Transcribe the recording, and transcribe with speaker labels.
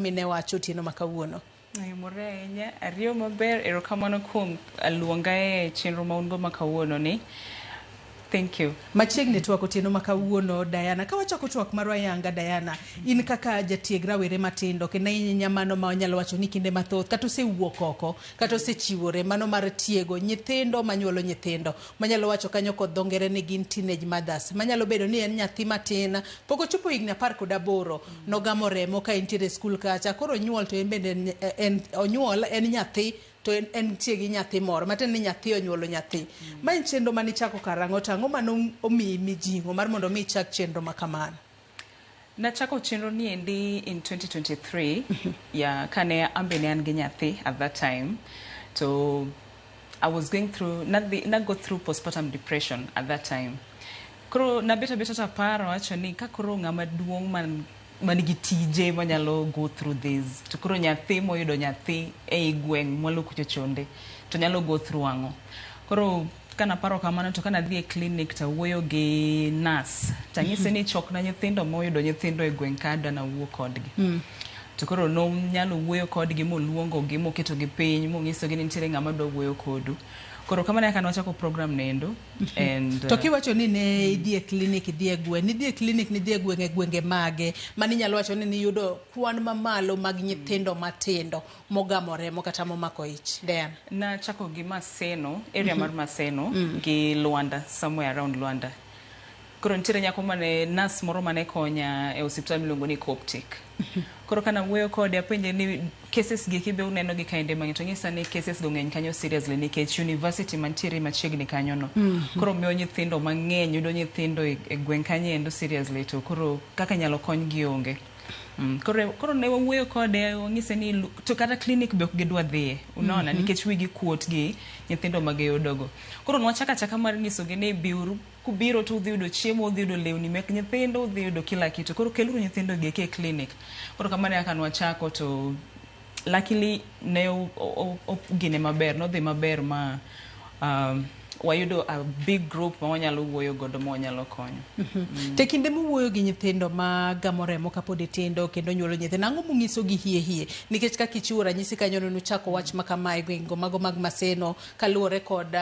Speaker 1: Mine wacho otieno ma kawuono.
Speaker 2: Mor ahinya, ariyo maber, erokamano kuom luonga e chenro ma un go ma kawuono ni. Thank you.
Speaker 1: Machiegni twak otieno ma kawuono Diana. Ka wachako twak marwa yanga Diana, in kaka jatieg rawere matindo kendo ahinya mano ma wanyalo wacho ni kinde mathoth kata osewuok oko kata osechiwore mano mar tiego nyithindo manyuolo nyithindo manyalo wacho kanyo kod dho ngere ni gin teenage mothers manyalo bedo ni en nyathi matin pok ochopo higni 18 nogamo remo ka entiere e skul kacha koro onyuol to en bende en onyuol en nyathi to en entie gi nyathi moro matiende ni nyathi onyuolo nyathi. Ma en chenro mane ichako karang'o to ang'o mane omiyi mijing'o mar mondo mi ichak chenro ma kamano?
Speaker 2: Nachako chenro ni endi in 2023 yeah, kane an be ne an gi nyathi at that time to I was going through nadhi na go through postpartum depression at that time. Koro nabet abeta to aparo awacho ni ka koro ng'ama duong' man man gi tije manyalo go through this to koro nyathi moyudo nyathi ei gweng' mwalo kucho chonde to nyalo go through ang'o. Koro kanaparo kamano to kanadhi e clinic tawuoyo gi nurse tanyise ni chokna nyithindo moyudo nyithindo e gweng' ka adwa nawuo kodgi. To koro nonyalo wuoyo kodgi moluongo gi moketogi piny monyisogi ni nitiere ng'ama dwa wuoyo kodu. Koro kamano e kaka nwachako program no endo and
Speaker 1: To kiwacho ni ne idhi e clinic idhi e gweng' nidhi e clinic nidhi e gweng' e gwenge mage mani inyalo wacho ni niyudo kwan mamalo mag nyithindo matindo mogamo remo kata momako ich Diana?
Speaker 2: Nachako gi Maseno, area mar Maseno gi Luanda, somewhere around Luanda. Koro nitiere nyako mane nurse moro mane konya e osiptal miluongo ni Coptic. Koro kana wuoyo kode apenje ni cases gi eki be uneno gi kaende mang'eny to onyisa ni cases go ng'eny kanyo seriously nikech university mantiere machiegni kanyo no. Koro miyo nyithindo mang'eny yudo nyithindo e, e gweng' kanyo endo seriously to koro kaka inyalo konygi onge. Koro ne wawuoyo kode wanyise ni to kata clinic be ok gidwa dhiye unaona nikech wigi kuot gi nyithindo ma giyudogo. Koro nwachako achaka mar nyisogi ni biuru kubiro to udhi yudo chiemo, udhi yudo lewni mek nyithindo, udhi yudo kila kitu. Koro keluru nyithindo gi eki e clinic. Koro kamano e kaka nwachako to luckily ne gine maber, nodhi maber ma wayudo a big group ma wanyalo wuoyo godo ma wanyalo konyo.
Speaker 1: To e kinde muwuoyo gi nyithindo ma gamo remo kapod tindo kendo nyuolo nyithindo, ang'o munyisogi hie hie? Nikech kaka ichiwo ranyisi kanyo ni nuchako wach ma kama e gwenge mago mag Maseno kaluwore kod